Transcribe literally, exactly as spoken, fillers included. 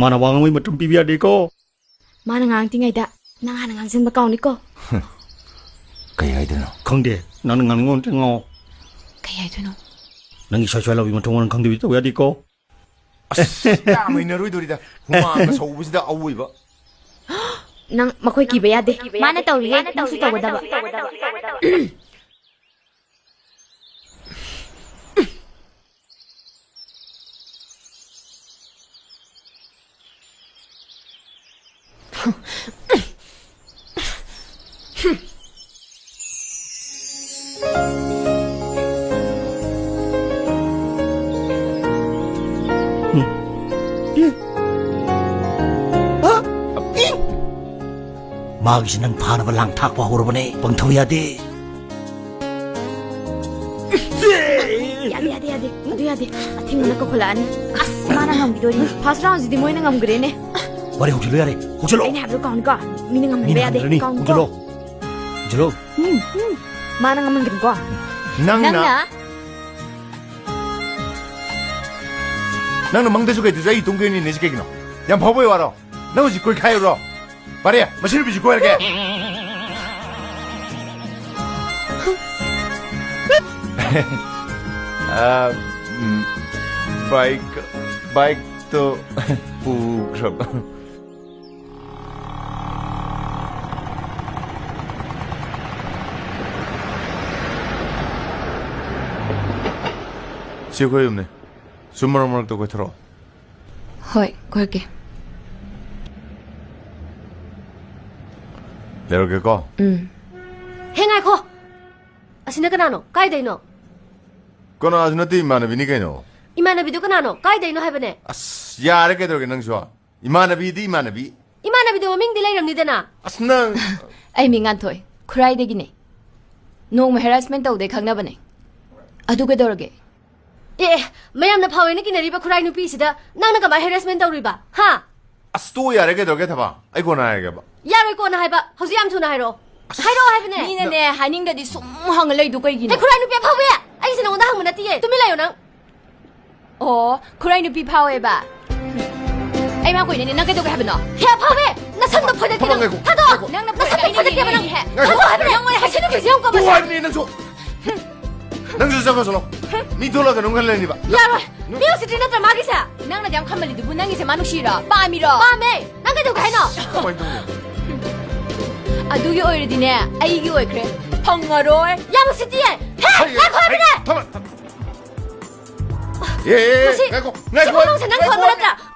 ꯃꯥꯅ ꯋꯥ ꯉꯥꯡꯕꯩ ꯃꯇꯝ ꯄꯤꯕ ꯌꯥꯗꯦꯀꯣ꯫ ꯃꯥꯅ ꯉꯥꯡꯉꯛꯇ꯭ꯔꯤꯉꯩꯗ ꯅꯪ ꯍꯥꯟꯅ ꯉꯥꯡꯁꯤꯟꯕ ꯀꯥꯎꯅꯤꯀꯣ꯫ ꯀꯩ ꯍꯥꯏꯗꯣꯏꯅꯣ? ꯈꯪꯗꯦ, ꯅꯪꯅ ꯉꯥꯡꯅꯤꯡꯕ ꯑꯝꯇ ꯉꯥꯡꯉꯣ꯫ ꯀꯩ ꯍꯥꯏꯗꯣꯏꯅꯣ? ꯅꯪꯒꯤ ꯁ꯭ꯋꯥꯏ ꯁ꯭ꯋꯥꯏ ꯂꯥꯎꯕꯤ ꯃꯊꯣꯡ ꯃꯔꯝ ꯈꯪꯗꯕꯤ ꯇꯧ ꯌꯥꯗꯦꯀꯣ꯫ ꯑꯁ, ꯌꯥꯝ ꯍꯩꯅꯔꯣꯏꯗꯣꯔꯤꯗ꯫ ꯍꯨꯃꯥꯡꯒ ꯁꯧꯕꯁꯤꯗ ꯑꯋꯣꯏꯕ꯫ ꯅꯪ ꯃꯈꯣꯏ ꯀꯤꯕ ꯌꯥꯗꯦ꯫ ꯃꯥꯅ ꯇꯧꯔꯤꯌꯦ, ꯅꯪꯁꯨ ꯇꯧꯒꯗꯕ꯫ ꯃꯥꯒꯤꯁꯤ ꯅꯪ ꯐꯥꯅꯕ ꯂꯥꯡ ꯊꯥꯛꯄ ꯍꯧꯔꯕꯅꯦ꯫ ꯄꯪꯊꯧ ꯌꯥꯗꯦ꯫ ꯌꯥꯗꯦ, ꯌꯥꯗꯦ, ꯌꯥꯗꯦ꯫ ꯑꯗꯨ ꯌꯥꯗꯦ꯫ ꯑꯊꯤꯡꯕꯅ ꯀꯧꯈꯠꯂꯛꯑꯅꯤ꯫ ꯑꯁ, ꯃꯥꯅ ꯉꯝꯈꯤꯗꯣꯔꯤ꯫ First roundꯁꯤꯗꯤ ꯃꯣꯏꯅ ꯉꯝꯈ꯭ꯔꯦꯅꯦ꯫ ꯋꯥꯔꯤ ꯍꯧꯖꯤꯜꯂꯨ ꯌꯥꯔꯦ꯫ ꯍꯧꯖꯤꯜꯂꯣ꯫ ꯑꯩꯅ ꯍꯥꯏꯕꯗꯣ ꯀꯥꯎꯅꯤꯀꯣ꯫ ꯃꯤꯅ ꯉꯝꯍꯟꯕ ꯃꯤꯅ ꯌꯥꯗꯦ꯫ ꯉꯝꯈ꯭ꯔꯅꯤ꯫ ꯀꯥꯎꯅꯤꯀꯣ꯫ ꯍꯧꯖꯤꯜꯂꯣ꯫ ꯍꯧꯖꯤꯜꯂꯣ꯫ ꯎꯝ, ꯎꯝ꯫ ꯃꯥꯅ ꯉꯝꯍꯟꯒꯅꯤꯀꯣ꯫ ꯅꯪꯅ ꯅꯪꯅ ꯅꯪꯅ ꯃꯪꯗꯁꯨ ꯀꯩꯗꯁꯨ ꯑꯩ ꯏꯇꯣꯝ ꯀꯣꯏꯅꯤꯅꯦ ꯁꯤ ꯀꯩꯒꯤꯅꯣ? ꯌꯥꯝ ꯐꯥꯎꯕꯩ ꯋꯥꯔꯣ? ꯅꯪ ꯍꯧꯖꯤꯛ ꯀꯣꯏꯈꯥꯏꯔꯨꯔꯣ? ꯐꯔꯦ, ꯃꯁꯤ ꯅꯨꯄꯤꯁꯤ ꯀꯣꯏꯔꯒꯦ꯫ ꯑ, ꯎꯝ, bike, bikeꯇꯣ ꯄꯨꯈ꯭ꯔꯕ꯫ ꯁꯤ ꯑꯩꯈꯣꯏ ꯌꯨꯝꯅꯦ꯫ ꯁꯨꯝ ꯃꯔꯛ ꯃꯔꯛꯇ ꯀꯣꯏꯊꯣꯔꯛꯑꯣ꯫ ꯍꯣꯏ, ꯀꯣꯏꯔꯛꯀꯦ꯫ ꯂꯩꯔꯛꯀꯦꯀꯣ꯫ ꯎꯝ꯫ ꯍꯦ, ꯉꯥꯏꯈꯣ! ꯑꯁꯤꯅ ꯀꯅꯥꯅꯣ? ꯀꯥꯏꯗꯩꯅꯣ? ꯀꯅꯥꯁꯨ ꯅꯠꯇꯦ, ꯏꯃꯥꯟꯅꯕꯤꯅꯤ ꯀꯩꯅꯣ꯫ ꯏꯃꯥꯟꯅꯕꯤꯗꯣ ꯀꯅꯥꯅꯣ? ꯀꯥꯏꯗꯩꯅꯣ ꯍꯥꯏꯕꯅꯦ? ꯑꯁ, ꯌꯥꯔꯦ, ꯀꯩꯗꯧꯔꯒꯦ ꯅꯪꯁꯨ? ꯏꯃꯥꯟꯅꯕꯤꯗꯤ ꯏꯃꯥꯟꯅꯕꯤ꯫ ꯏꯃꯥꯟꯅꯕꯤꯗꯣ ꯃꯃꯤꯡꯗꯤ ꯂꯩꯔꯝꯅꯤꯗꯅ꯫ ꯑꯁ, ꯅꯪ ꯑꯩ ꯃꯤꯡ ꯉꯥꯟꯊꯣꯏ, ꯈꯨꯔꯥꯏꯗꯒꯤꯅꯦ꯫ ꯅꯣꯡꯃ harassment ꯇꯧꯗꯦ ꯈꯪꯅꯕꯅꯦ꯫ ꯑꯗꯨ ꯀꯩꯗꯧꯔꯒꯦ? ꯑꯦ, ꯑꯦ, ꯃꯌꯥꯝꯅ ꯐꯥꯎꯔꯦꯅ ꯀꯤꯅꯔꯤꯕ ꯈꯨꯔꯥꯏ ꯅꯨꯄꯤꯁꯤꯗ ꯅꯪꯅ ꯀꯃꯥꯏ harassment ꯇꯧꯔꯤꯕ? ꯍꯥ? ꯑꯁ, ꯇꯣꯛꯑꯣ ꯌꯥꯔꯦ, ꯀꯩꯗꯧꯔꯒꯦ ꯊꯕ? ꯑꯩ ꯀꯣꯟꯅ ꯍꯥꯏꯔꯒꯦꯕ꯫ ꯌꯥꯔꯣꯏ ꯀꯣꯟꯅ ꯍꯥꯏꯕ, ꯍꯧꯖꯤꯛ ꯌꯥꯝ ꯊꯨꯅ ꯍꯥꯏꯔꯛꯑꯣ꯫ ꯑꯁ, ꯍꯥꯏꯔꯛꯑꯣ ꯍꯥꯏꯕꯅꯦ꯫ ꯃꯤꯅꯅꯦ ꯍꯥꯏꯅꯤꯡꯗꯗꯤ ꯁꯨꯝ ꯍꯪꯉ ꯂꯩꯗꯨ ꯀꯩꯒꯤꯅꯣ? ꯍꯦ, ꯈꯨꯔꯥꯏ ꯅꯨꯄꯤ ꯑꯐꯥꯎꯕꯤ! ꯑꯩꯁꯦ ꯅꯉꯣꯟꯗ ꯍꯪꯕ ꯅꯠꯇꯤꯌꯦ, ꯇꯨꯃꯤꯟ ꯂꯩꯌꯣ ꯅꯪ꯫ ꯑꯣ, ꯈꯨꯔꯥꯏ ꯅꯨꯄꯤ ꯐꯥꯎꯋꯦꯕ? ꯑꯩ ꯃꯥ ꯀꯣꯏꯅꯅꯤ꯫ ꯅꯪ ꯀꯩꯗꯧꯒꯦ ꯍꯥꯏꯕꯅꯣ? ꯍꯦ, ꯑꯐꯥꯎꯕꯤ! ꯅꯁꯝꯗꯣ ꯐꯣꯏꯗꯠꯀꯦ ꯅꯪ꯫ ꯉꯥꯏꯈꯣ, ꯊꯥꯗꯣꯛꯑꯣ! ꯉꯥꯏꯈꯣ꯫ ꯅꯪꯅ ꯅꯁꯝꯗꯣ ꯐꯣꯏꯗꯠꯀꯦ ꯍꯥꯏꯕ ꯅꯪ꯫ ꯉꯥꯏꯈꯣ꯫ ꯊꯥꯗꯣꯛꯑꯣ ꯍꯥꯏꯕꯅꯦ! ꯅꯪ ꯑꯣꯏꯅ ꯍꯥꯏꯁꯤꯟꯅꯕꯤꯁꯦ ꯌꯥꯝ ꯀꯕ ꯇꯣꯛꯑꯣ ꯁꯥꯏ꯫ ꯍꯥꯏꯕꯅꯦ ꯅꯪꯁꯨ꯫ ꯅꯪꯁꯨ ꯆꯠꯈ꯭ꯔꯣ, ꯆꯠꯂꯣ꯫ ꯃꯤ ꯊꯣꯛꯂꯛꯑꯒ ꯅꯪ ꯈꯜꯂꯅꯤꯕ꯫ ꯌꯥꯔꯣꯏ! ꯃꯤ ꯎꯁꯤꯠꯇ꯭ꯔꯤ ꯅꯠꯇ꯭ꯔ ꯃꯥꯒꯤꯁꯦ? ꯅꯪꯅ ꯌꯥꯝ ꯈꯝꯃꯜꯂꯤꯗꯨꯕꯨ ꯅꯪꯒꯤꯁꯦ ꯃꯥ ꯅꯨꯡꯁꯤꯔꯣ? ꯄꯥꯝꯃꯤꯔꯣ? ꯄꯥꯝꯃꯦ! ꯅꯪ ꯀꯩꯗꯧꯒꯦ ꯍꯥꯏꯅꯣ? ꯀꯃꯥꯏꯅ ꯇꯧꯅꯤ? ꯑꯗꯨꯒꯤ ꯑꯣꯏꯔꯗꯤꯅꯦ, ꯑꯩꯒꯤ ꯑꯣꯏꯈ꯭ꯔꯦ꯫ ꯐꯪꯉꯔꯣꯏ꯫ ꯌꯥꯝ ꯎꯁꯤꯠꯇꯤꯌꯦ! ꯍꯦ! ꯍꯩ, ꯉꯥꯏꯈꯣ ꯍꯩ, ꯍꯥꯏꯕꯅꯦ! ꯊꯝꯃꯣ, ꯊꯝꯃꯣ꯫ ꯑꯦ, ꯑꯦ, ꯑꯦ, ꯃꯁꯤ ꯉꯥꯏꯈꯣ, ꯉꯥꯏꯈꯣ, ꯁꯤꯒꯨꯝꯕꯁꯦ ꯅꯪ ꯉꯥꯏꯈꯣ꯫ ꯈꯪꯕ ꯅꯠꯇ꯭ꯔꯥ?